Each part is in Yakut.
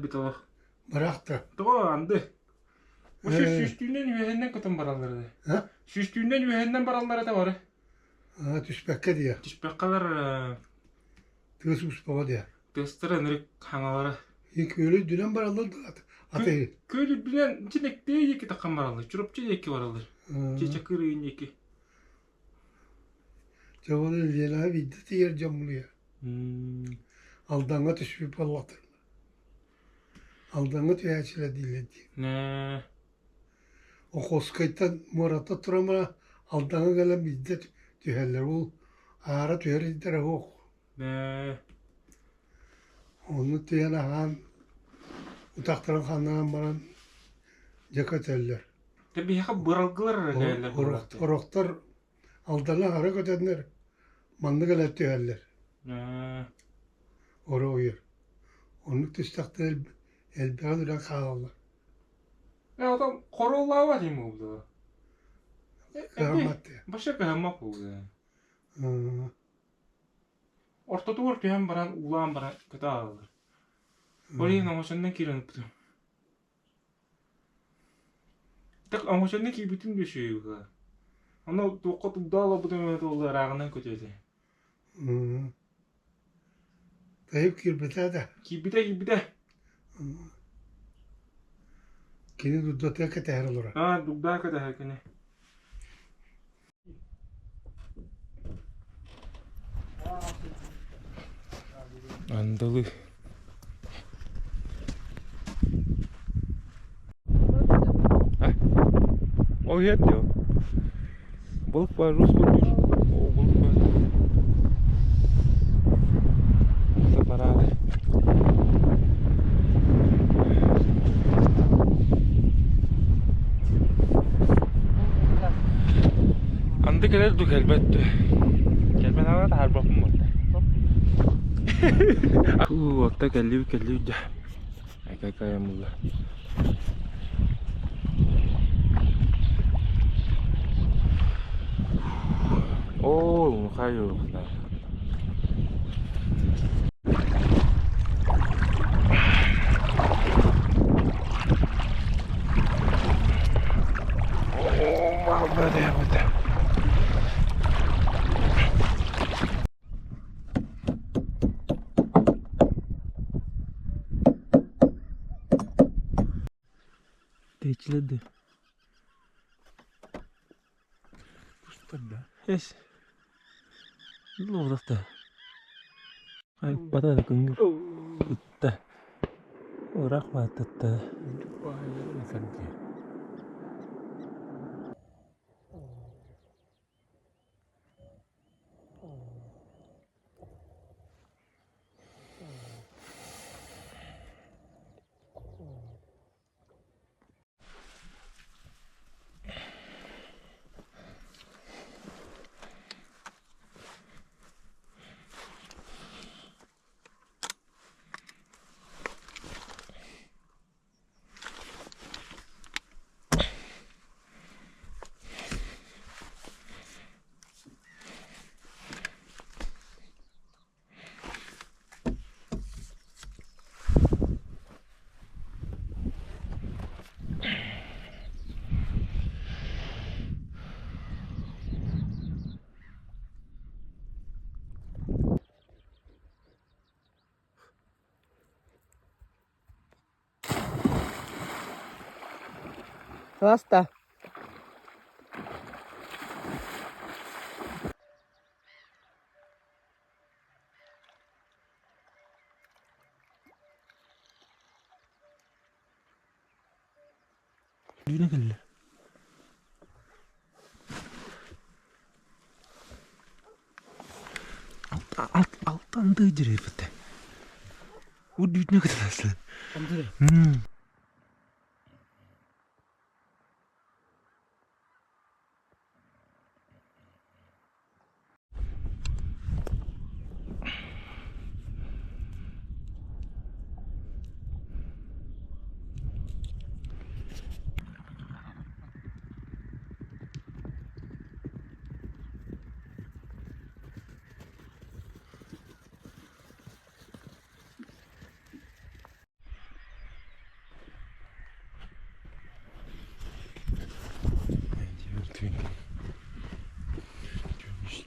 кэлбит олох. Бырахта. Тоҕо анды? Бу сүүстүүнэн үөһэннэн көтөн бараллар этэ. Сүүстүүнэн үөһэннэн бараллар этэ бары. Түспэккэ диэ. Түспэккэлэр Тыас успаҕа диэ. Тыастара ынырык хаҥалара. Күөлү үрдүнэн бараллар да аты. Күөл үрдүнэн Чинэктээ диэки таххан бараллар. Чурапчы диэки бараллар. Чечакыр ыйын диэки. Дьэ ол Ленаҕа биирдэ тиийэр дьоммунуйа. Алдаҥҥа түспүт буоллахтарына. Алдаҥҥа түһээччилэр дииллэр дии. Охотскайтан муораттан туран баран Алдаҥҥа кэлэн биирдэ түһэллэр. Ол аара түһэр ирдэрэ суох. Онно түһэн аһаан, утахтарын ханнаран баран дьэ көтөллөр. Дьэ биһиэхэ быралгылар эрэ кэлэллэр буоллахтар. Орохтор Алданы аһара көтөннөр маннык элэ түһэллэр. Оро ойор. Оннук түстэхтэрэ элбэҕин үрэн хаалаллар. Э, отон хоруоллаабат им буолду. Кыһаммат. Вообще кыһаммат буолду. Ортотугар түһэн баран, уулаан баран көтө аалаллар. Ол иһин оҥочоннон киирэн ыппытым. Так оҥочонно киирбитим да үчүгэй быһыылаах. Ону туохха тугдаа олорбутум эбэтэ буоллар ырааҕынан көтүө этэ. Тайып киирбитэ да. Киирбитэ киирбитэ. Кини дурдатыгар кэтэһэр олорор. Аа, дугдаа кэтэһэр кини. Андылы Ол иһэр дио. Балык баар рус көрдүүр. О, балык баар. Сапараады. Анды кэлэр дуу кэлбэт дуу. Кэлбэт аҕа таһаарбаппын буолла. Уу, отто кэллибит кэллибит дьэ. Айка-айка булла. Оо, мухаю. Тэйчилэр да Эс Ловдахта Айппата да көҥүл ытта ыраах бааттатта Ласта. Түүнэ кэллэ. Алтан дыдьырыйбыт. Үрдүтүнэ кытыласлы.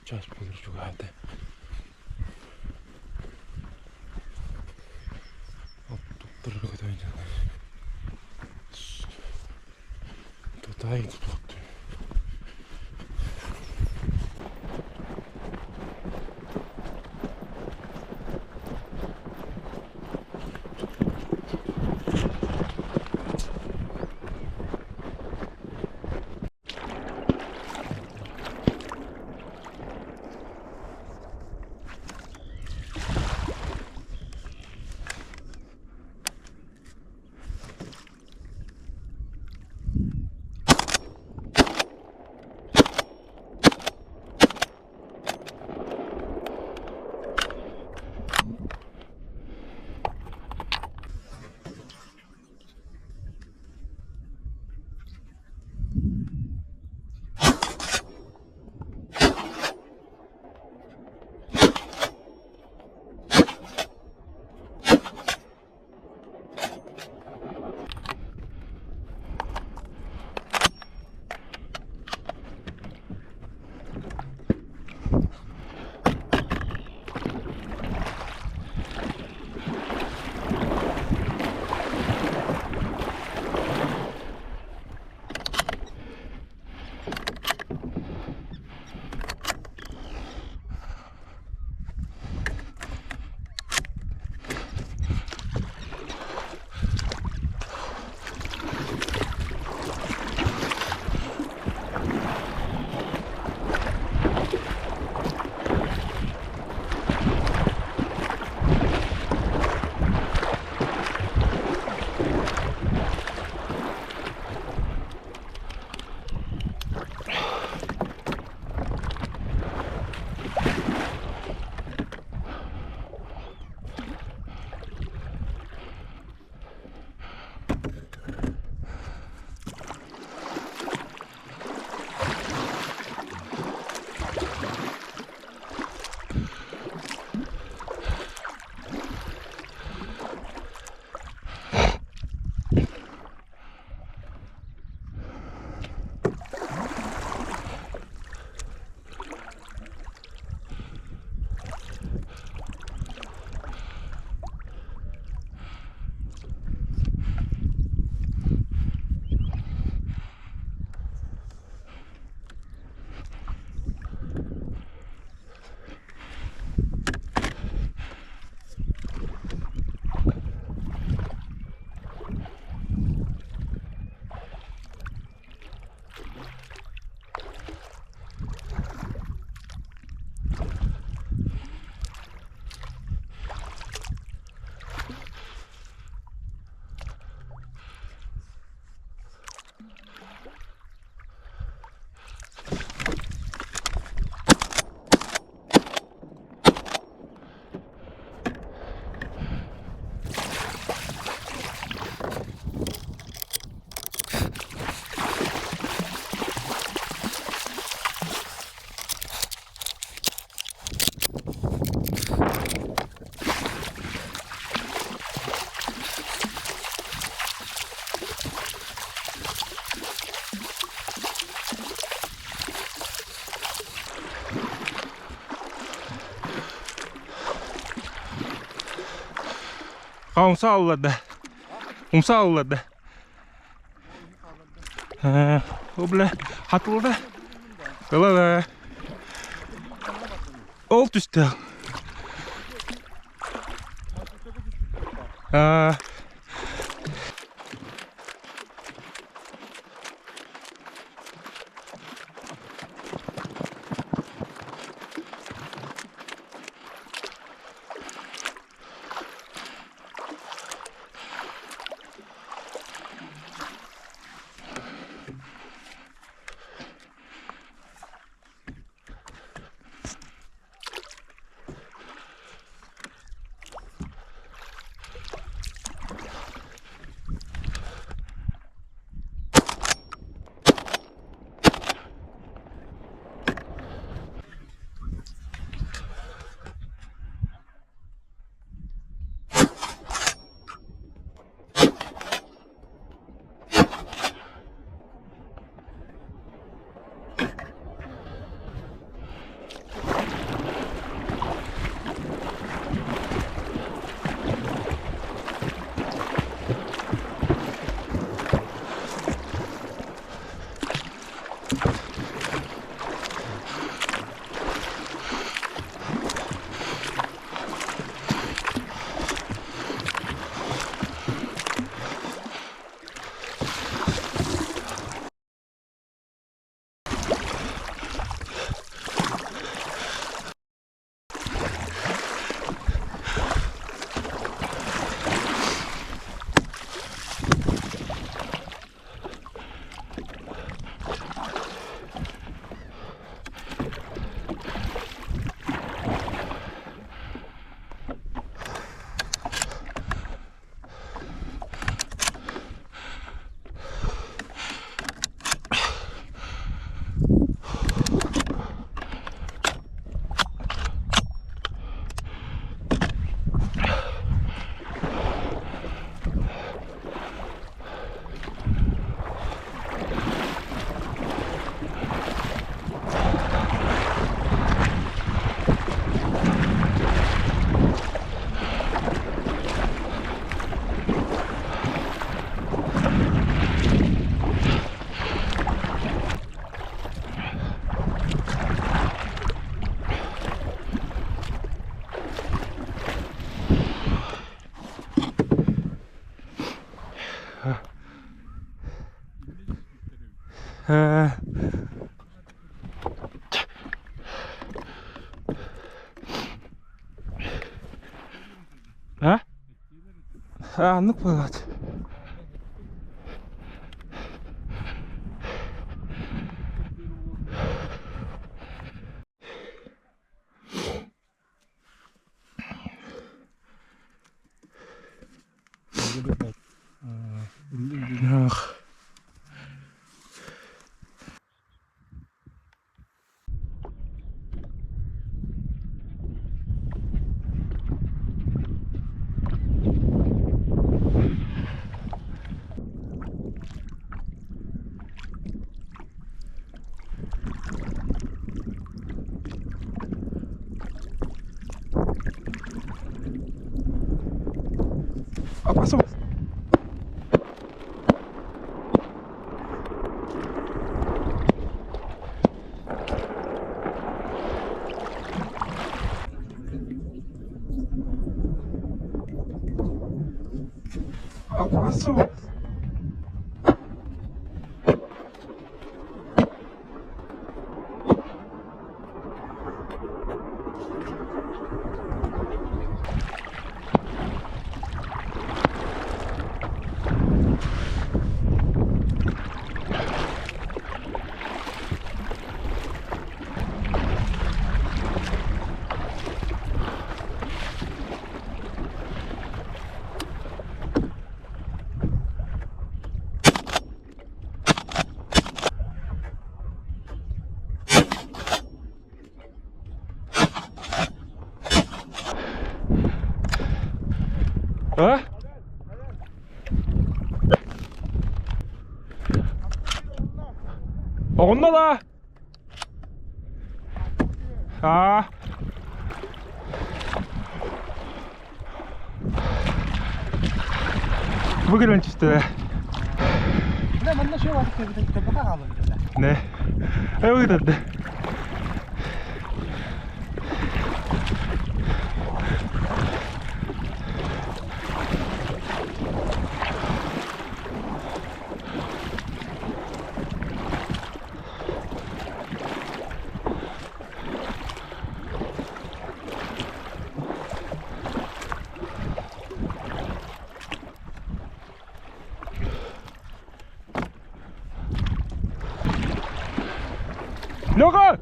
Чаас буолар чугаһаата. Total tuttu. Умса алларда. Умса алларда. О, бля, хатылда. Ыла Ол түстэ. Ээ. А? Аннык буолаат. Ах. Опасно. Опасно. А? Оҕунна да? Аа. Бу кэлэн түстэ. Манна шо бар кэбитэн хаалан Не. Эй, ыытарды. Леха!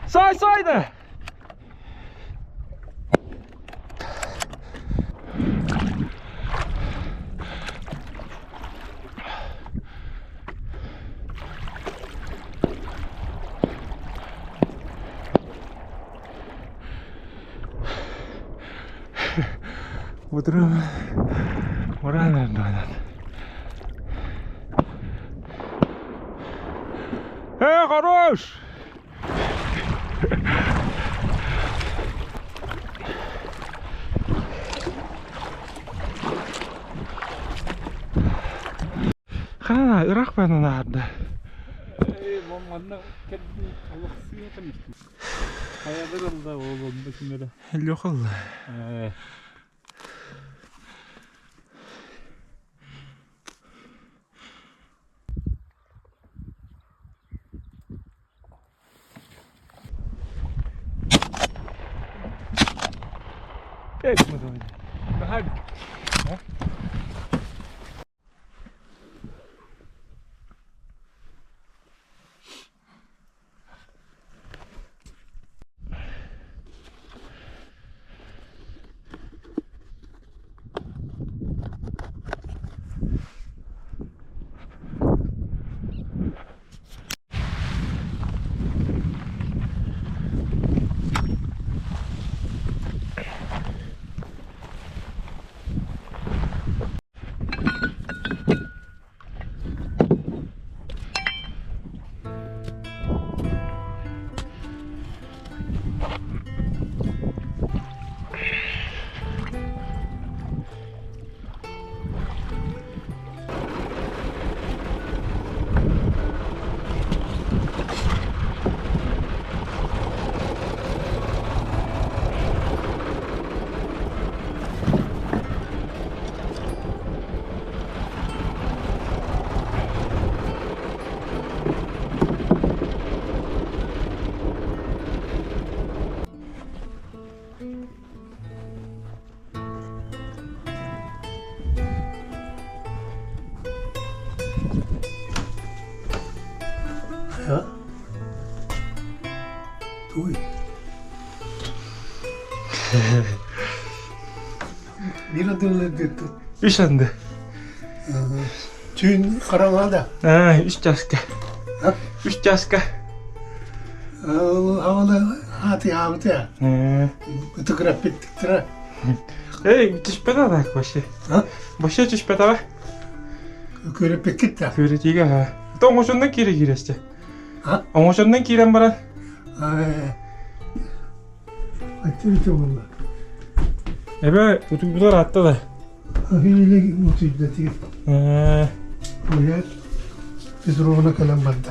Сай, сай да! Утром морально донат. Э, хорош! Хана ырах бананаарда. Манна Хайадыр ылда ол онда кимере. Лехал. Эй, Хайа? Туй. Биир адылы диэттэ. Үс анды. Түүн хараҥа да. Аа, үс чааска. Үс чааска. Авала ааты аабыта. Ытыгыраппиттиктара. Эй, түспэтэ так вообще. Вообще түспэтэ Көрөппүккүт да. Көрүтигэ ха. То оҥочоннон киирэ киирэсчэ. Оҥочоннон киирэн баран. Аттыбыта буолла. Эбэ утуйбутар атта да. Ахиле утуйда тиги. Уя Петровна кэлэн барда.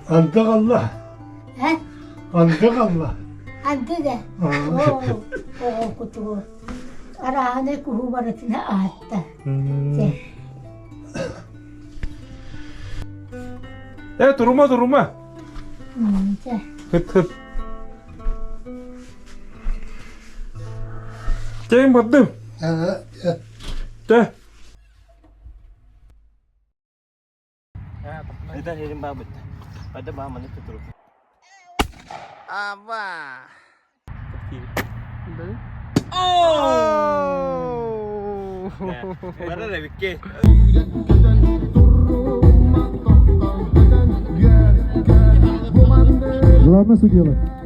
Андык Алла. Э? Андык Алла. Анды да. Оҕо кутугу. Арааны куһу барытына аатта. Э, турума, турума. Хыт, хыт. Чэйин бардым. Тэ. Главное судья.